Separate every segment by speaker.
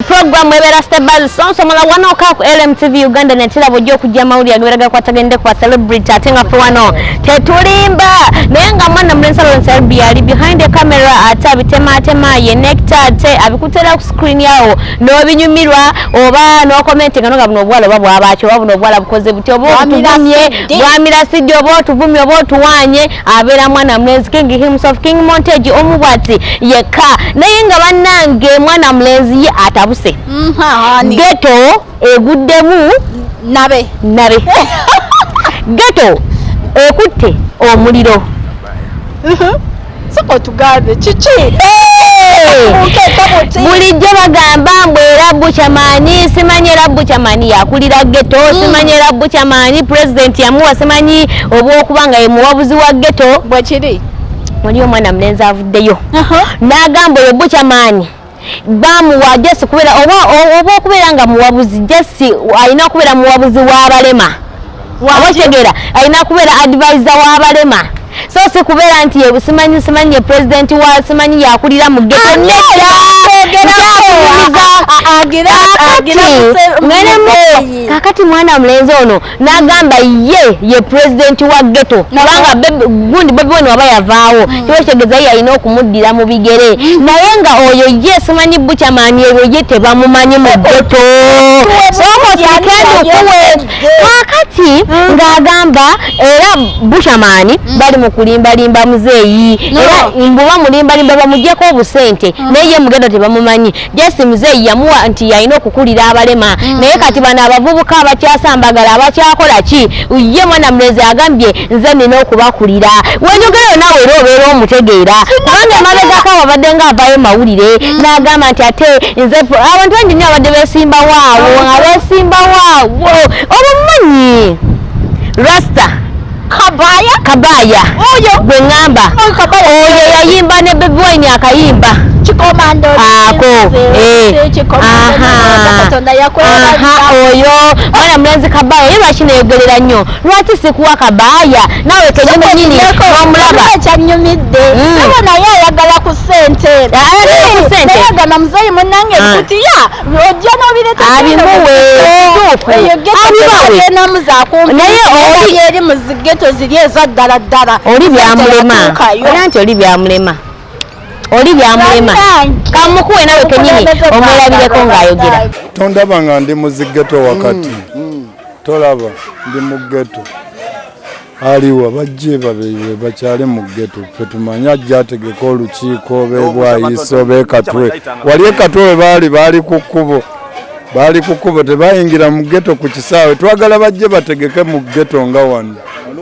Speaker 1: Program ebeera Stebaz Sonsomola wano ka ku LMTV Uganda, netera bw'ojja okujja amawulire agabeera gakwatagende ku celebrity, ate nga ffe wano tetulimba. Naye nga mwana mulenzi Lawrence Albi ali behind the camera, ate abitematema ye nectar, ate abikutera ku screen yawo n'obinyumirwa oba n'okomentinga nga buno obuwala oba bwabaki, oba buno obuwala bukoze buti, oba otuvumye bwamira siddi, oba otuvumye oba otuwanye. Abeera mwana mulenzi King himself, King Montage, omu bwati yekka. Naye nga bannange, mwana mulenzi ye atabuse. Ghetto eguddemu.
Speaker 2: Nabe.
Speaker 1: Nabe ghetto ekutte omuliro.
Speaker 2: Soko tugambe kiki?
Speaker 1: Bulijjo bagamba mbu era Buchaman, simanyi era Buchaman yakulira ghetto, simanyi era Buchaman pulezidenti yamuwa simanyi obwokuba nga ye muwabuzi wa ghetto.
Speaker 2: Bwekiri.
Speaker 1: Wali omwana mulenzi avuddeyo n'agamba oyo Buchaman bamuwa just kubeera oba okubeera nga muwabuzi, just alina kubeera muwabuzi w'abalema, oba kitegeera, alina kubeera advisor w'abalema, so si kubeera nti ye simanyi simanyi ye president wa simanyi yakulira mu ghetto.
Speaker 2: Agira
Speaker 1: Nedda, kakati mwana mulenzi ono n'agamba ye ye president wa ghetto, kubanga gundi Bobi Wine waba yavaawo, kiba kitegeeza ye alina okumuddira mu bigere. Naye nga oyo ye simanyi Buchaman, ebyo ye tebamumanyi mu ghetto. Sooka kakati ng'agamba era Buchaman bali mu kulimbalimba muzeeyi, era mbu bamulimbalimba bamugyeko obusente, naye ye mu ghetto tebamumanyi. Just muzeeyi yamuwa nti yalina okukulira abalema. Naye kati bano abavubuka abakyasambagala, abakyakola ki, ye mwana mulenzi agambye nze nina okubakulira. Wenjogerayo naawe era obeera omutegeera, kubanga emabegako abo abadde nga avaayo mawulire n'agamba nti ate nze abantu bangi nnyo abadde beesimbawo awo, nga beesimbawo awo, omumanyi Rasta
Speaker 2: Kabaya.
Speaker 1: Kabaya.
Speaker 2: Oyo.
Speaker 1: Gwe ŋŋamba.
Speaker 2: Oyo Kabaya.
Speaker 1: Oyo yayimba ne Bobi Wine akayimba
Speaker 2: Kikomando.
Speaker 1: Ako, eh.
Speaker 2: Kikomando.
Speaker 1: Aha.
Speaker 2: Katonda yakwebaza.
Speaker 1: Aha, oyo mwana mulenzi Kabaya ye lwaki neyogerera nnyo? Lwaki sikuwa Kabaya naawe kenyini nyini omulaba?
Speaker 2: Kyanyumidde. Abo naye ayagala ku ssente.
Speaker 1: Ayagala ku ssente.
Speaker 2: Naye agamba, muzeeyi munnange, ebikutiya ojja n'obireeta.
Speaker 1: Abimuwe, kituufu.
Speaker 2: Eyo ghetto
Speaker 1: Abibawe.
Speaker 2: tebagendamu zakumpi.
Speaker 1: Naye
Speaker 2: eri mu zi ghetto ziri eza ddala ddala.
Speaker 1: Oli byamulema.
Speaker 2: Yatuukayo.
Speaker 1: Era nti oli byamulema, oli byamulema.
Speaker 2: Bannange.
Speaker 1: Kamukuwe nawe kenyini
Speaker 2: Obukulembeze
Speaker 1: omwerabireko
Speaker 2: bwagala
Speaker 1: ng'ayogera.
Speaker 2: bannange.
Speaker 3: Tondaba nga ndi mu zi ghetto wakati? Tolaba ndi mu ghetto? Aliwa bajje babe bakyale mu ghetto, ffe tumanye. Ajja ategeka olukiiko bebwayiso bekatwe wali ekatwe we baali baali ku kkubo, baali ku kkubo, tebayingira mu ghetto ku kisaawe. Twagala bajje bategeke mu ghetto nga wano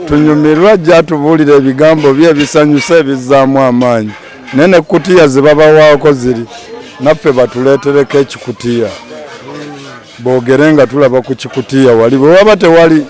Speaker 3: tunyumirwe. Ajja atubuulira ebigambo bye ebisanyusa, ebizzaamu amaanyi. Naye ne kutiya ze babawaako ziri naffe batuleetereko ekikutiya, boogere nga tulaba ku kikutiya wali bwe waba tewali.